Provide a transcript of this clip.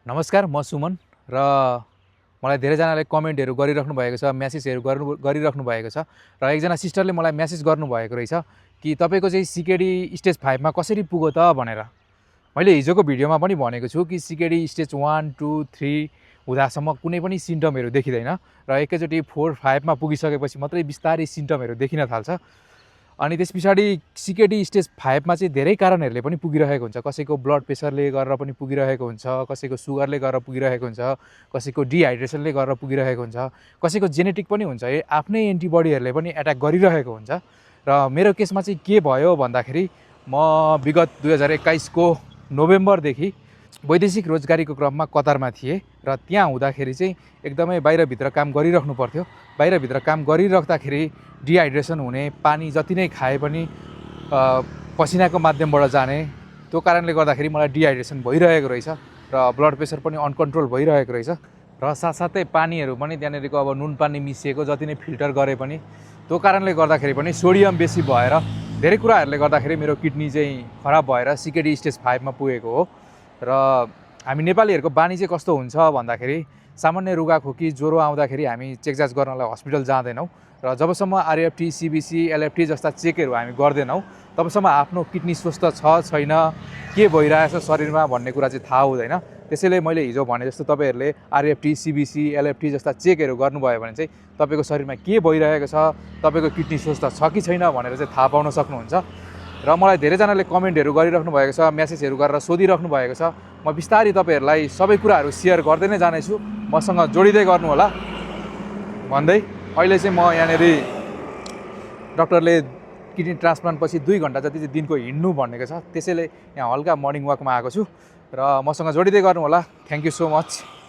नमस्कार, म सुमन र मलाई धेरैजनाले कमेन्टहरू गरिराख्नु भएको छ, मेसेजहरू गरिराख्नु भएको छ र एकजना सिस्टरले मलाई मेसेज गर्नुभएको रहेछ कि तपाईँको चाहिँ सिकेडी स्टेज 5 मा कसरी पुग्यो त भनेर। मैले हिजोको भिडियोमा पनि भनेको छु कि सिकेडी स्टेज 1, 2, 3 हुँदासम्म कुनै पनि सिम्टमहरू देखिँदैन र एकैचोटि 4, 5 मा पुगिसकेपछि मात्रै बिस्तारै सिम्टमहरू देखिन थाल्छ। अनि त्यस पछाडि सिकेडी स्टेज 5 मा चाहिँ धेरै कारणहरूले पनि पुगिरहेको हुन्छ। कसैको ब्लड प्रेसरले गरेर पनि पुगिरहेको हुन्छ, कसैको सुगरले गरेर पुगिरहेको हुन्छ, कसैको डिहाइड्रेसनले गरेर पुगिरहेको हुन्छ, कसैको जेनेटिक पनि हुन्छ, आफ्नै एन्टिबडीहरूले पनि एट्याक गरिरहेको हुन्छ। र मेरो केसमा चाहिँ के भयो भन्दाखेरि म विगत 2021 को नोभेम्बरदेखि वैदेशिक रोजगारीको क्रममा कतारमा थिएँ र त्यहाँ हुँदाखेरि चाहिँ एकदमै बाहिरभित्र काम गरिराख्नु पर्थ्यो। बाहिरभित्र काम गरिराख्दाखेरि डिहाइड्रेसन हुने, पानी जति नै खाए पनि पसिनाको माध्यमबाट जाने, त्यो कारणले गर्दाखेरि मलाई डिहाइड्रेसन भइरहेको रहेछ र ब्लड प्रेसर पनि अनकन्ट्रोल भइरहेको रहेछ र साथसाथै पानीहरू पनि त्यहाँनिरको अब नुन पानी मिसिएको जति नै फिल्टर गरे पनि त्यो कारणले गर्दाखेरि पनि सोडियम बेसी भएर धेरै कुराहरूले गर्दाखेरि मेरो किडनी चाहिँ खराब भएर सिकेडी स्टेज 5 मा पुगेको हो। र हामी नेपालीहरूको बानी चाहिँ कस्तो हुन्छ भन्दाखेरि सामान्य रुगाखोकी ज्वरो आउँदाखेरि हामी चेकजाँच गर्नलाई हस्पिटल जाँदैनौँ र जबसम्म आरएफटी, सिबिसी, एलएफटी जस्ता चेकहरू हामी गर्दैनौँ तबसम्म आफ्नो किडनी स्वस्थ छ छैन, के भइरहेछ शरीरमा भन्ने कुरा चाहिँ थाहा हुँदैन। त्यसैले मैले हिजो भने जस्तो तपाईँहरूले आरएफटी, सिबिसी, एलएफटी जस्ता चेकहरू गर्नुभयो भने चाहिँ तपाईँको शरीरमा के भइरहेको छ, तपाईँको किडनी स्वस्थ छ कि छैन भनेर चाहिँ थाहा पाउन सक्नुहुन्छ। र मलाई धेरैजनाले कमेन्टहरू गरिराख्नु भएको छ, मेसेजहरू गरेर सोधिराख्नु भएको छ। म बिस्तारै तपाईँहरूलाई सबै कुराहरू सेयर गर्दै नै जानेछु, मसँग जोडिँदै गर्नु होला भन्दै अहिले चाहिँ म यहाँनिर डक्टरले किडनी ट्रान्सप्लान्ट पछि 2 घन्टा जति चाहिँ दिनको हिँड्नु भनेको छ, त्यसैले यहाँ हल्का मर्निङ वाकमा आएको छु र मसँग जोडिँदै गर्नु होला। Thank you so much.